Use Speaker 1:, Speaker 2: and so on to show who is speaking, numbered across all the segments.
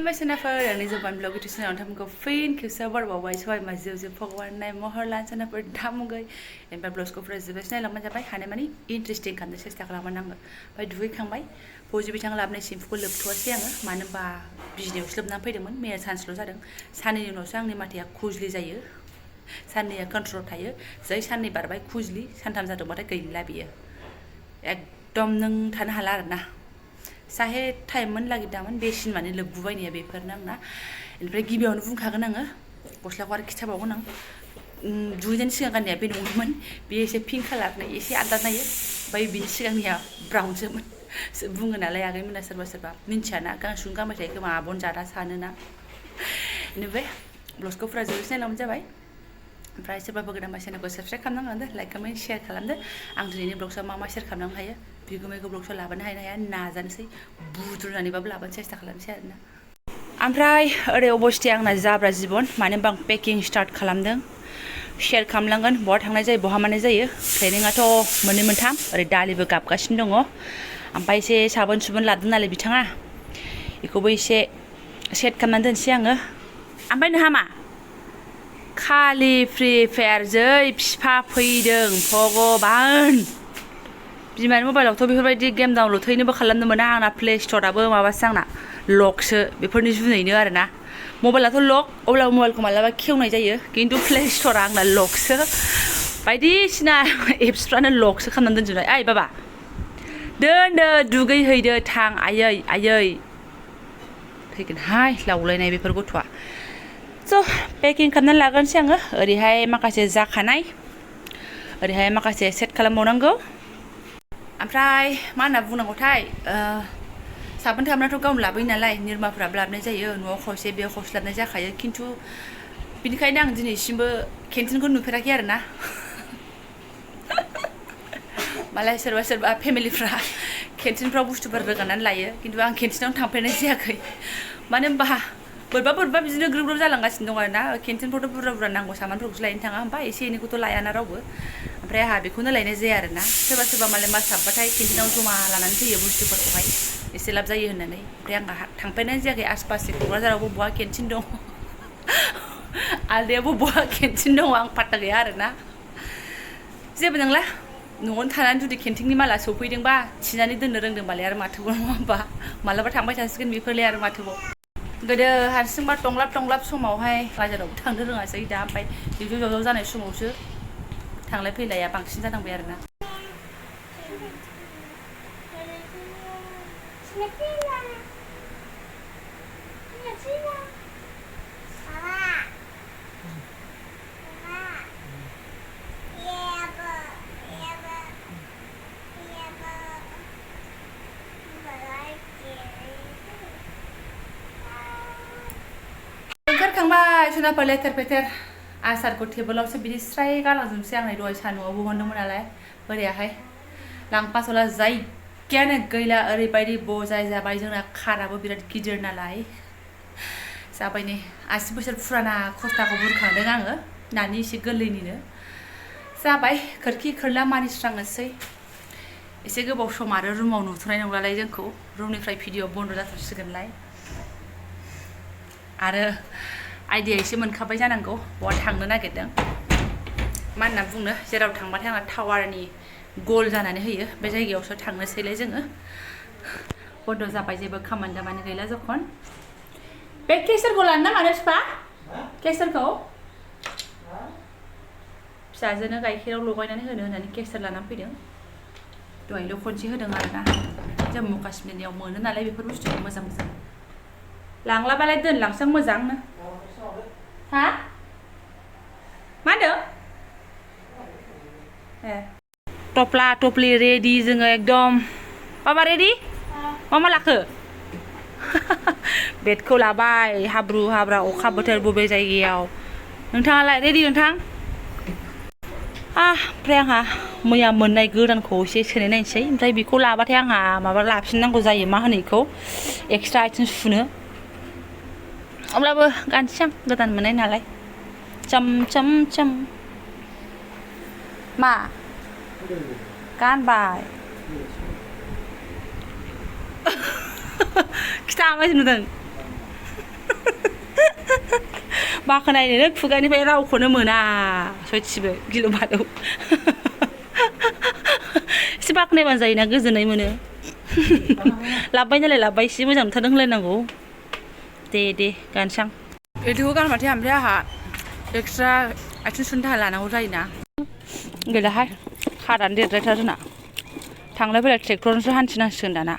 Speaker 1: खुलुमबाय आंनि Jobanivlog YouTube चेनेलाव नोंथांमोनखौ फिन खेबसेबाव बरायबावबाय सबाय मा जिउ भगवान नाय महर लानसानाफोर दामुगै एमफ्राय ब्लग्सखौफोरा जोबोद नायलांबाय जाबाय हानायमानि इन्टारेस्टिं खालामनो सेस्था खालामगोन आङो ओमफ्राय दुगैखांबाय फौजि बिथां लाबोनाय सेम्पुखौ लोबथ'वासै आङो मानो होनबा बिजनेयावसो लोबनानै फैदोंमोन मैया सानसेल' जादों साननैनि उनावसो आंनि माथाया खुजलि जायो साननैया कन्ट्रल थायो जै साननै बारबाय खुजलि सानथाम जादोंबाथाय गैला बियो एकदम नों थानो हाला आरोना साहे टाइममोन लागिदामोन बे सिनमानि लोबबुबायनाया बेफोरनो आंना ओमफ्राय गिबियावनो बुंखागोन आङो गस्लाखौ आरो खिथाबावगोन आं दुगैनायनि सिगां गाननाया बे नङामोन बेयो एसे पिंक कालारनि एसे आलदा नायो ओमफ्राय बिनि सिगांनिया ब्राउनसोमोन बुङो नालाय आगैमोना सोरबा मिन्थियाना गांसुं गानबाय थायो खोमा आबन जादा सानोना बेनिफ्राय ब्लग्सखौफोरा जोबोद नायलांबानो जाबाय ओमफ्राय सोरबाफोर गोदानबा चेनेलखौ साबस्क्राइब खालामनांगोन लाइक कमेन्ट शेयार खालामदो आं दिनैनि ब्लग्सआव मा शेयार खालामनो हायो बिगुमैखौ ब्लग्सआव लाबोनो हाया नाजानोसै बुद्रुनानैबाबो लाबोनो सेस्था खालामसै आरोना ओमफ्राय ओरै अबस्थाया आंना जाब्रा जिबन मानो होनबा आं पेकिं स्टार्ट खालामदों शेयार खालामलांगोन बहा थांनाय जायो बहा मानाय जायो ट्रेनिंआथ' मोननै मोनथाम ओरै दालिबो गाबगासिनो दङ ओमफ्राय एसे साबोन सुबोन लादों नालाय बिथाङा बेखौबो एसे सेट खालामनानै दोनसै आङो ओमफ्राय नोंहा मा खालि फ्रि फायार जै फिफा फैदों भगबान बिमानि मबाइलावथ' बेफोरबायदि गेम डाउनलड हैनोबो खालामनो मोना आंना प्ले स्ट'राबो माबासो आंना लकसो बेफोरनि जुनैनो आरोना मबाइलाथ' लक अब्लाबो मबाइलखौ मालाबा खेवनाय जायो खिन्थु प्ले स्ट'रा आंना लकसो बायदिसिना एप्सफ्रानो लकसो खालामनानै दोनजोबनाय ओइ बाबा दोनदो दुगैहैदो थां आयै थैगोनहाय लावलायनाय बेफोर गथ'आ स' पेकिं खालामनानै लाग्रोनोसै आङो ओरैहाय माखासे जाखानाय ओरैहाय माखासे सेट खालामबावनांगौ ओमफ्राय मा होनना बुंनांगौथाय साबोन थाबोनाथ' गावनो लाबोयो नालाय निरमाफ्राबो लाबोनाय जायो न'आव खावसे बेयाव खावसे लाबोनाय जाखायो खिन्थु बिनिखायनो आं दिनैसिमबो केन्टिनखौ नुफेराखै आरोना मालाय सोरबा फेमिलिफ्रा केन्टिनफ्राव बुस्थुफोर रोगानानै लायो खिन्थु आं केन्टिनावनो थांफेरनाय जायाखै मानो होनबा बोरैबा बिदिनो ग्रोब जालांगासिनो दं आरोना केन्टिनफ्रावथ' बुरजा नांगौ सामानफोरखौसो लायनो थाङा होमबा एसे एनैखौथ' लायाना रावबो ओमफ्राय आंहा बेखौनो लायनाय जाया आरोना सोरबा मालाय मास हाबबाथाय केन्टिनाव जमा लानानै फैयो बुस्थुफोरखौहाय एसे लाब जायो होननानै ओमफ्राय आंहा थांफेरनाय जायाखै आसपासनि क'क्राझारावबो बहा केन्टिन दं आलदायावबो बहा केन्टिन दं आं पात्ता गैया आरोना जेबो नंला न'आवनो थानानै जुदि केन्टिननि माला सौफैदोंबा थिनानै दोननो रोंदोंबालाय आरो माथोबाव नङा होमबा मालाबा थांबाय थासिगोन बेफोरलाय आरो माथोबाव गोदो हारसिंबा टंलाब समावहाय बाजारावबो थांनो रोङासै दा ओमफ्राय ज' जानाय समावसो थांलाय फैलाया बांसिन जानांबाय आरोना ओंखारखांबाय सोनाफा लेथेर फेथेर आसारखौ टेबोलावसो बिदि स्राय गालांजोबनोसै आं दहाय सान्दुंआव बहनदोंमोन नालाय बोरैयाहाय लांफासला जायगायानो गैला ओरैबायदि बजाय जाबाय जोंना खाराबो बिराद गिदिर नालाय जाबाय नै 80 बोसोर फुराना खस्थाखौ बुरखांदों आङो नानि एसे गोरलैनिनो जाबाय खोरखि खोरला मानिस्रांनोसै एसे गोबाव सम आरो रुमाव नुथ'नाय नंलालाय जोंखौ रुमनिफ्राय भिडिअ बन्द जाथ'सिगोनलाय आरो आइडिया एसे मोनखाबाय जानांगौ बहा थांनो नागिरदों मा होनना बुंनो जेराव थांबाथाय आंहा टावारनि गल जानानै होयो बे जायगायावसो थांनोसैलाय जोङो बन्द जाबाय जेबो खामानि दामानि गैला जखन बे केसारखौ लानो ना मानो फिफा केसारखौ फिसाजोनो गाइखेराव लगायनानै होनो होननानै केसार लानानै फैदों दहायल' खनसे होदों आरोना जम्मु काश्मीरनियाव मोनो नालाय बेफोर बुस्थुखौ मोजां लांलाबालाय दोनलांसां मोजांनो हा मा होनदों ए टप्ला टप्लि रेडि जोङो एकदम बाबा रेडि मा लाखो बेडखौ लाबाय हाब्रु हाब्रा अखा बोथोर बबे जायगायाव नोंथाङालाय रेडि नोंथां ओमफ्राय आंहा मैया मोननाय गोदानखौ एसे सोनाय नायनोसै ओमफ्राय बेखौ लाबाथाय आंहा माबा लाफिननांगौ जायो मा होनो बेखौ एक्सट्रा आथिं सुनो अब्लाबो गानसै आं गोदान मोननाय नालाय चम मा गानबाय खिथा आमाय नुदों बाखनायनोनो खुगानिफ्राय रावखौनो मोना सयथिबो गिलु बालु एसे बाखनायबानो जायोना गोजोननाय मोनो लाबबाय नालाय लाबबाय एसे मोजां मोनथारदों होनलायनांगौ दे गानसां बिदिखौ गानबाथाय ओमफ्राय आंहा एक्सट्रा आथिं सुनो थाखाय लानांगौ जायोना गैलाहाय खारानो देरद्रायथार जोंना थांलाय फैलाय ट्रेक्टरजोंसो हान्थिनांसिगोन दाना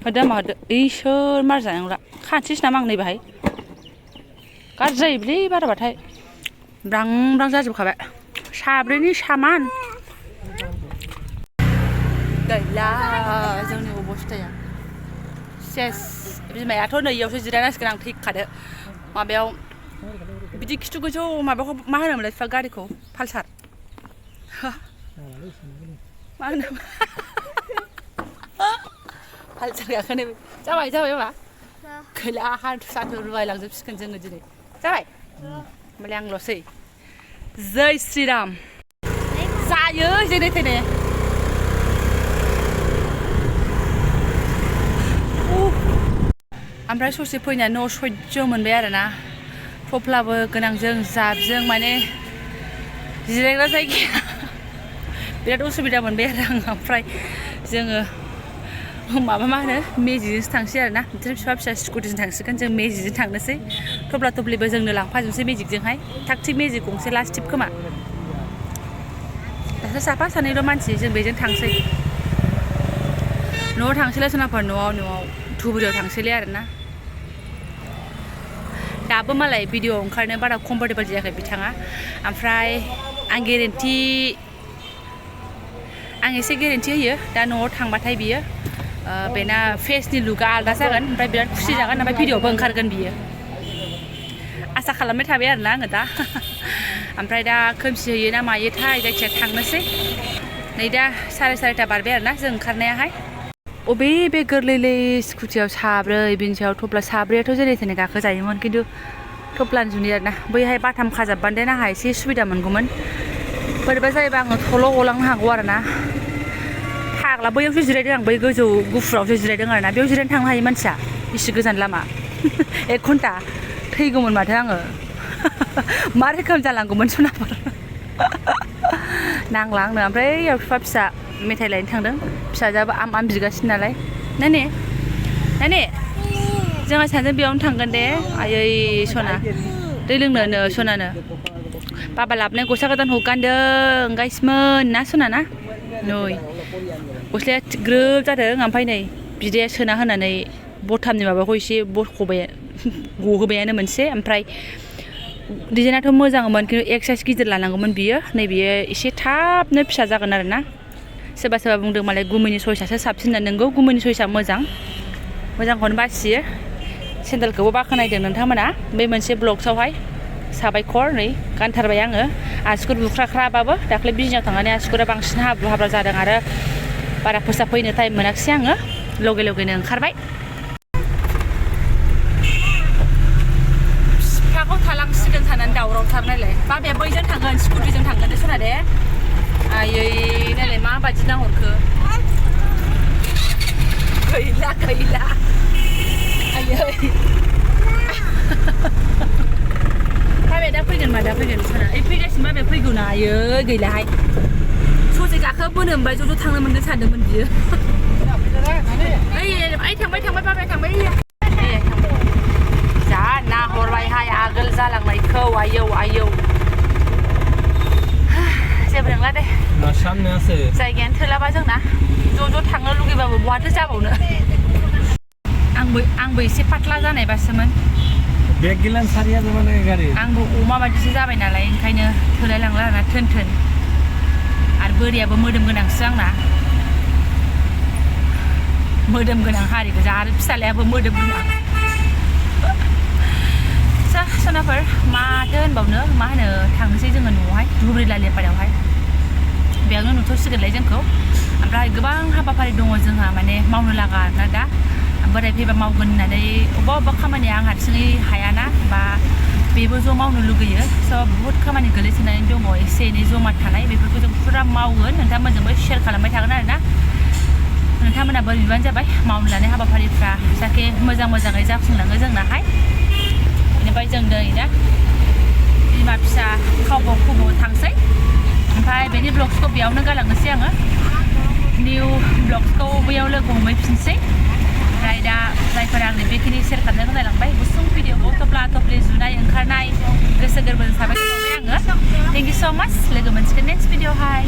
Speaker 1: होदो मा होदो इसोर मार जानांला खानोसैसो नामा आं नैबाहाय गाज्रि जायोलै बाराबाथाय ब्रां ब्रां जाजोबखाबाय साब्रैनि सामान गैला जोंनि अबस्थाया सेस बिमायाथ' नैयावसो जिरायनांसिगोन आं थैखादो माबायाव बिदि खिथु गोजौ माबाखौ मा होनोमोनलाय बिफा गारिखौ पालसार मा होनो पालसार गाखोनो जाबाय मा गैला हान्थु सान्थु रुवायलांजोबसिगोन जोङो दिनै जाबाय होमबालाय आंल'सै जै श्रीराम जायो जेने थेने ओमफ्राय ससे फैनानै न' सयज' मोनबाय आरोना थफ्लाबो गोनांजों जाबजों माने जिरायग्रा जायगाया बिराद उसुबिदा मोनबाय आरो आं ओमफ्राय जोङो माबा मा होनो मेजिकजोंसो थांसै आरोना बिदिनो फिसा स्कुटिजों थांसिगोन जों मेजिकजों थांनोसै थफ्ला थफ्लिबो जोंनो लांफाजोबनोसै मेजिकजोंहाय थाग थिग मेजिक गंसे लास्ट टिप खोमा दासो साफा सानैल' मानसि जों बेजों थांसै न'आव थांसैलाय सोनाफोर न'आव धुबुरियाव थांसैलाय आरोना दाबो मालाय भिडिअ ओंखारनो बारा कम्फर्टेबल जायाखै बिथाङा ओमफ्राय आं एसे गेरेन्टि होयो दा न'आव थांबाथाय बियो बेना फेसनि लुकआ आलादा जागोन ओमफ्राय बिराद खुसि जागोन ओमफ्राय भिडिअबो ओंखारगोन बियो आसा खालामबाय थाबाय आरोना आङो दा ओमफ्राय दा खोमसि होयो ना मायोथाय जायखिजाया थांनोसै नै दा 3:30 बारबाय आरोना जों ओंखारनायाहाय बे गोरलैलै स्कुटियाव साब्रै बिनि सायाव थफ्ला साब्रैयाथ' जेरै थेने गाखोजायोमोन खिन्थु थफ्लानि जुनि आरोना बैहाय बाथाम खाजाबबानो देन आंहा एसे सुबिदा मोनगौमोन बोरैबा जायोबा आङो थल' गलांनो हागौ आरोना फाग्ला बैयावसो जिरायदों आं बै गोजौ गुफुरावसो जिरायदों आरोना बेयाव जिरायनो थांनो हायो मानसिया इसे गोजान लामा 1 घन्टा थैगौमोन माथो आङो मा रोखोम जालांगौमोन सनाफोर नांला आंनो ओमफ्राय याव बिफा फिसा मेथाइ लायनो थांदों फिसाजोआबो आम बिगासिनो नालाय नानि जोंहा सानैजों बेयावनो थांगोन दे आयै सना दै लोंनो सनानो बाबा लाबोनाय गस्ला गोदानखौ गानदों गाइसमोन ना सना ना नै गस्लाया ग्रोब जादों ओमफ्राय नै बिदाया सोना होनानै बथामनि माबाखौ एसे गहोबायानो मोनसे ओमफ्राय डिजाइनाथ' मोजांमोन खिन्थु एक साइज गिदिर लानांगौमोन बियो नै बियो एसे थाबनो फिसा जागोन आरोना सोरबा बुंदों मालाय गुमैनि सयसासो साबसिन होनना नोंगौ गुमैनि सयसा मोजांखौनो बासियो सेन्देलखौबो बाखनायदों नोंथांमोना बे मोनसे ब्लग्सआवहाय साबायखर नै गानथारबाय आङो आसुगुर बुख्राख्राबाबो दाख्लै बिजनियाव थांनानै आसुगुरा बांसिन हाब्रु जादों आरो बारा फोसाबफैनो टाइम मोनाखिसै आङो लगेनो ओंखारबाय बिफाखौ थालांसिगोन साननानै दावरावथार नायलाय बाबाया बैजों थांगोन स्कुटिजों थांगोन दे सना दे आयै नायलाय माबायदि नाहरखो गैला आयै बाबाया दा फैगोन सना फैगासिनो बाबाया फैगौ ना आयै गैलाहाय ससे गाखोबोनो मोनबाय ज' थांनो मोनगोन सानदोंमोन बियो ओइ थांबाय बाबाया थांबाय जा नाहरबायहाय आगोल जालांनायखौ आयौ जेबो नंला दे जायगायानो थोलाबा जोंना ज' थांनो लुगैबाबो बहाथो जाबावनो आंबो एसे पातला जानायबासोमोन आंबो अमा बायदिसो जाबाय नालाय ओंखायनो थोलाय लांला आरोना थोन आरो बोरियाबो मोदोम गोनांसो आंना मोदोम गोनां हारि गोजा आरो फिसालायाबो मोदोम गोनां सनाफोर माथो होनबावनो मा होनो थांनोसै जोङो न'आवहाय धुबुरि लालिपारायावहाय बेयावनो नुथ'सिगोनलाय जोंखौ ओमफ्राय गोबां हाबाफारि दङ जोंहा माने मावनो लागा आरोना दा बोराय फैबा मावगोन होननानै अबेबा खामानिया आं हारसिङै हायाना बा बेबो ज' मावनो लुगैयो स' बुहुत खामानि गोलैसोनानै दङ एसे एनै जमा थानाय बेफोरखौ जों फुरा मावगोन नोंथांमोनजोंबो शेयार खालामबाय थागोन आरोना नोंथांमोना बोर बिबानो जाबाय मावनो लानाय हाबाफारिफ्रा जाहाथे मोजाङै जाफुंलाङो जोंनाहाय बेनिफ्राय जों दिनै दा बिमा फिसा खावब' थांसै ओमफ्राय बेनि ब्लग्सखौ बेयावनो गालांनोसै आङो निउ ब्लग्सखौ बैयाव लोगो हमहैफिनसै ओमफ्राय दा जायफोरा आंनि बेखिनि शेयार खालामनायखौ नायलांबाय गुसुं भिडिअखौ थफ्ला थफ्लि जुनाय ओंखारनाय गोसो गोरबोजों साबायखर बावबाय आङो थेंक इउ स' माच लोगो मोनसिगोन नेक्स्ट भिडिअ'हाय